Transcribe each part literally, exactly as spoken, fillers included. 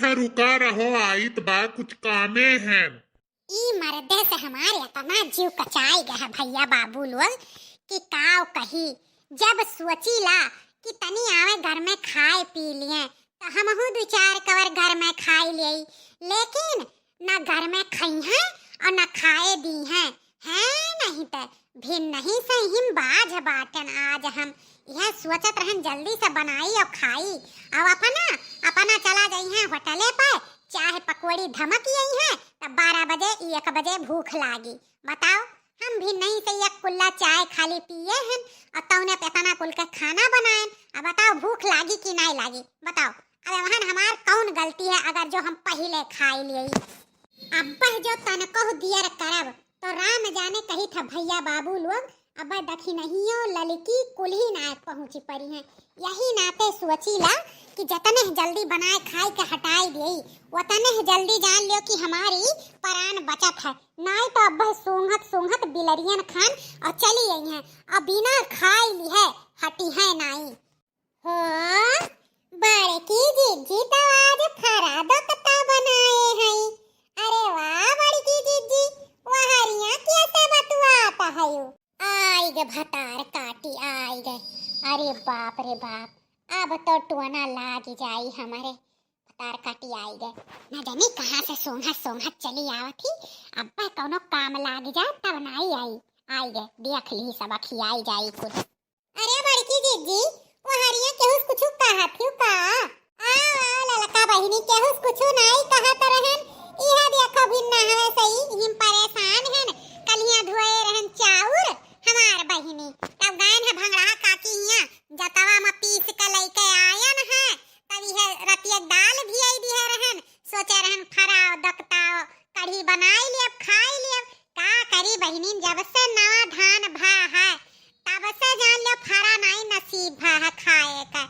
ठा रुका रहो, आइत बा, कुछ कामे हैं। ई मर्दे से हमार एतना जीव कचाई गए है भइया बाबू लोग कि काव कही। जब सोची ला कि तनी आवे घर में खाए पी लिए, तो हमहू दो चार कवर घर में खाई लिए, लेकिन ना घर में खइहैं और ना खाए दीहैं। हैं, नहीं त भिन्नही से हिम बाझ बाटन। आज हम यह सोचत रहन जल्दी से बनाई और खाई, और अपना, अपना चला जइहैं होटले पे, चाहे पकौड़ी धमक अइहैं, तब बारह बजे, एक बजे भूख लागी। बताओ, हम भिन्नही से एक कुल्ला चाय खाली पिए हन, और तौने पे एतना कुल के खाना बनाएन। अब बताओ, भूख लागी कि नाई लागी? बताओ, अब वहन हमार कौन गलती है, अगर जो हम पहिले खाई लिए? अब जो तनको दियर करब, तो राम जाने कही था भइया बाबू लोग, अब दखिनहियो ललकी कुल्ही ना पहुँची परी हैं। यही नाते सोची ला कि जतने जल्दी बनाए खाए के हटाई देई, वतने जल्दी जान लियो कि हमारी परान बचत है, नाई तो अब सूंघत सूंघत बिलरियन खान और चली अइहैं, और बिना खाई लिहे हटिहैं नाई। हो, बड़की जिज्जी तो आज फरा दोकता बनाए हई। अरे वाह बड़की जिज्जी, वहरिया कैसे बतुआत हयू? आइ गे भतार काटी, आइ गे। अरे बाप रे बाप, अब तो टोना लाग जाई हमरे। भतार काटी आइ गे। न जानी कहाँ से सोंघत सोंघत चली आवत ही। अब कौनो काम लाग जा तब नाई आई। आइ गे, देख ली सब अखियाई जाई कुल। अरे बड़की जिज्जी, वहरिया केहूस कुछु कहत हिउ का? आओ, आओ ललका बहिनी, केहूस कुछु नाई कहत रहन। इहे देखो भिन्ना हवे सही, हिम परेशान हन। कलिया धोए रहन चाउर हमार बहिनी, तब गयन है भंगड़ा काकी हियाँ, जतवा में पीस के लइके आयन है, तब इहे रतिया दाल भियाई दिहे रहन। सोचे रहन फराव दकताव, कढ़ी बनाई लेब, खाई लेब। का करी बहिनी, जब से नवा धान भा है, तब से जान लो फरा नाई नसीब भा है खाए का।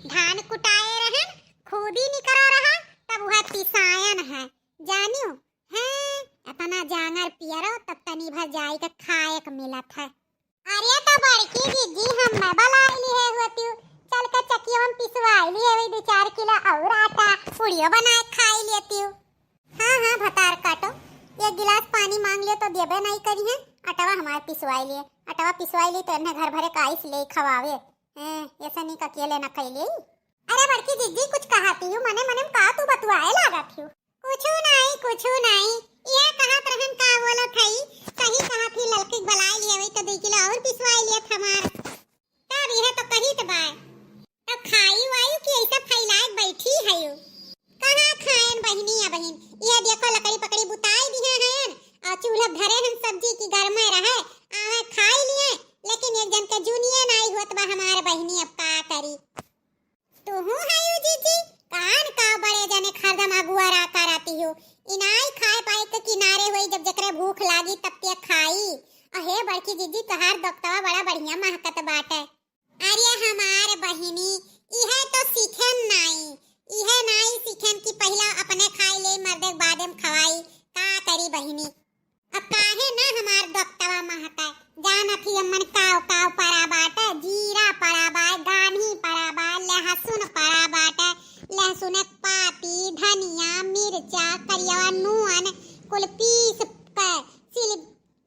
धान कुटाए रहन, खूबी निकरा रहा, तब वह पिसायन है। जानियो, हैं, एतना जांगर पियरो, तब तनी भर जाई के खाए के मिलत है। अरे तो बड़की जिज्जी, हम मैं बलाई लिहे होती, चल के चकियो में पिसवाई लिहे वही दो चार किलो और आटा, पूड़ियो बनाए खाई लेती। हाँ, हाँ, भतार काटो, एक गिलास पानी मांग लियो तो देबे नहीं करी है। अटवा हमार पिसवाई लिए, अटवा पिसवाई लिए तो इन्हें घर भरे का आइस ले खवावे। हैं, ऐसा नहीं का अकेले ना खैले। अरे बड़की जिज्जी, कुछ कहती हूँ, मने मने में का तू बतुआए लागत हूँ? कुछु नहीं, कुछु नहीं, यह कहत रहन का बोलत हई, सही कहत ही, ललकी बलाई लिए वही तो दो किलो और पिसवाई लिए हमार। तब यह तो कही तो बाय। तब खाई वायु कि ऐसा फैलाए बैठी है यू? कहाँ खायन बहिनी या बहिन? यह देखो लकड़ी पकड़ी बुताई दिहे हैं और चूल्हा धरे हैं सब्जी की घर में रहे, आवे खाई लिए, लेकिन एक जन के जुनिए नाई होत बा हमार बहिनी, अब का करी? तुहू है यू जीजी, कान का बड़े जने हरदम अगुआ रा करती हो। इनाई खाए पाए के किनारे होई, जब जकरे भूख लागी तब ते खाई। अहे बड़की जीजी, तोहार दोकतवा बड़ा बढ़िया महकत बाटे। अरे हमार बहिनी, इहे तो सीखेन नाई, इहे नाई सीखेन कि पहिला अपने खाई ले, मर्दे के बादे में खवाई। का करी बहिनी? अब काहे ना हमार दोकतवा महकाए? जानत ही अम्मन काव काव पड़ा बाटे, जीरा पड़ा बा, गान्ही पड़ा बा, लहसुन पड़ा बाटे, लहसुन के पाती, धनिया, मिर्चा, करियवा नून, कुल पीस के सिल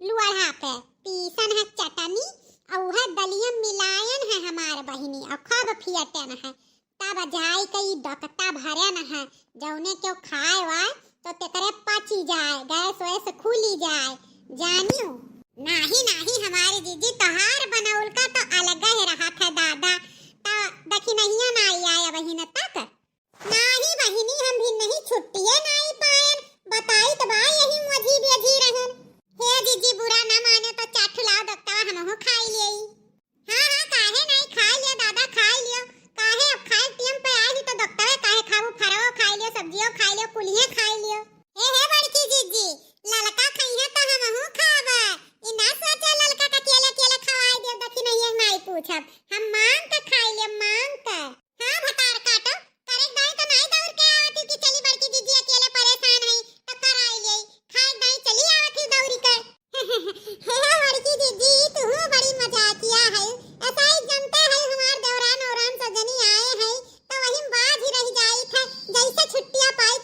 लोढ़ा पे पीसन है चटनी, और वह दलिया मिलायन है हमार बहिनी, और खूब फियटन है। तब जाई के ई डोकता भरेन है, जौने केहू खाए वाए तो तेकरे पची जाए, गैस वैस खुली जाए, जानियो। नाही, नाही, हमारी जीजी, तोहार बनौल का तो अलग ही रहत है दादा, तो दखिनहिया नाई आए बहिन तक। नाही बहिनी, हम भी नहीं छुट्टिए नाई पाएन, बताई तो बा यही मझी बेझी रहन। हे जीजी, बुरा ना माने तो चार ठो लाओ दोकतवा, हमहू खाई लेई। हाँ, हाँ, काहे नाई, खाई लियो दादा, खाई लियो। काहे अब खाए टेम पे आई ही तो दोकतवे काहे खाबू, फरवो खाई लियो, सब्जियो खाई लियो, कुलिये खाई लियो। हे, हे बड़की जीजी, ललका खइहे तो हमहू खाबा। ई ना सोचा ललका का अकेले अकेले खवाई देब, दखिनहिया नाई पूछब। हम मांग के खाई लेब, मांग के। हाँ भतार काटो, करे दाई तो नाई दौड़ के आवत ही कि चली बड़की जीजी अकेले परेशान है तो कराई ले, खाए दाई चली आवत ही दौड़ी के। हे बड़की जीजी, तू बड़ी मजाकिया है, ऐसा ही जनते है हमार देवरान औरान सब जनी आए हैं तो वही में बाझ ही रह जाई थे, जैसे छुट्टियां पाई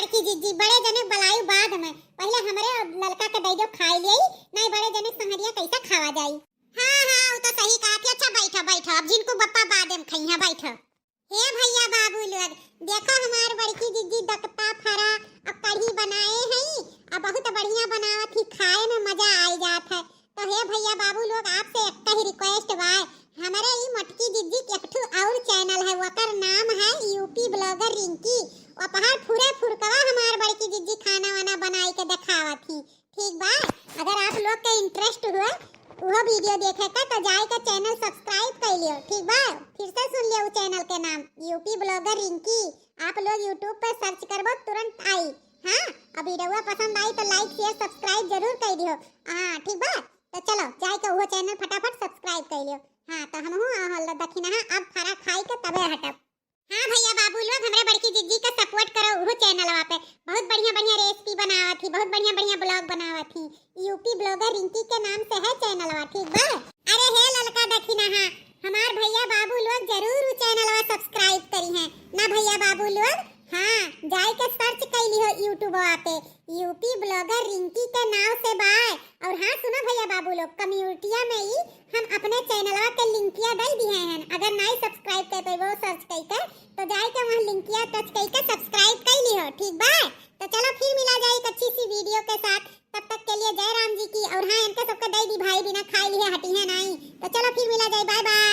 कि जिज्जी, बड़े जने बलायु बाद में, पहिले हमरे और ललका के दइ देउ खाइ लेई, नाहीं बड़े जने संहरिया कैसे खावा जाई। हाँ, हाँ, उ तो सही कहत ही। अच्छा, बैठो, बैठो, अब जिनको बप्पा बादे में खइहाँ, बैठो। हे भइया बाबू लोग, देखो हमार बड़की जिज्जी दकता फरा अब कढ़ी बनाए हई, अब बहुत बढ़िया बनावत ही, खाए में मजा आइ जात है। तो हे भइया बाबू लोग, आपसे एक ही request बा, हमरे ई मोटकी जिज्जी के एक ठो और channel है, ओकर नाम है यूपी blogger रिंकी। ओपहर फुरे फुरकवा हमार बड़की जिज्जी खाना वाना बनाइ के देखावत ही। ठीक बा, अगर आप लोग के interest हुए उहो video देखे का, तो जाए के channel subscribe कइ लियो। ठीक बा, फिर से सुन लियो उ channel के नाम, यूपी blogger रिंकी। आप लोग YouTube पे search करबो, तुरंत आई। हाँ, अब video पसंद आई तो like, share, subscribe जरूर कइ दियो। हाँ, ठीक बा, तो चलो जाए के उहो channel फटाफट subscribe कइ लियो। हाँ, तो हमहू दखिनहा अब फरा खाइ के तबे हटब। हाँ भइया बाबू लोग, हमरे बड़की जिज्जी का support करो उहो channelवा पे। बहुत बढ़िया बढ़िया recipe बनावत ही, बहुत बढ़िया बढ़िया blog बनावत ही। यूपी blogger रिंकी के नाम से है channelवा, ठीक बा? अरे हे ललका दखिनहा, हमार भइया बाबू लोग जरूर उ channelवा subscribe करिहैं ना भइया बाबू लोग। हाँ, जाए के search कइ लिहो YouTubeवा पे, यूपी blogger रिंकी के नाम से बा। और हाँ सुनो भइया बाबू लोग, communityया में ही हम अपने channelवा के linkिया दइ दिहे हैं, अगर नाहीं subscribe कइ पइबो search कइ के, तो जाए के वहाँ linkिया touch कइ के subscribe कइ लिहो, ठीक बा? तो चलो फिर मिला जाए एक अच्छी सी video के साथ, तब तक के लिए जय राम जी की। और हाँ, इनके सबके दइ दी भाई, बिना खाए लिए हटिहैं नाहीं। तो चलो फिर मिला जाए, bye bye।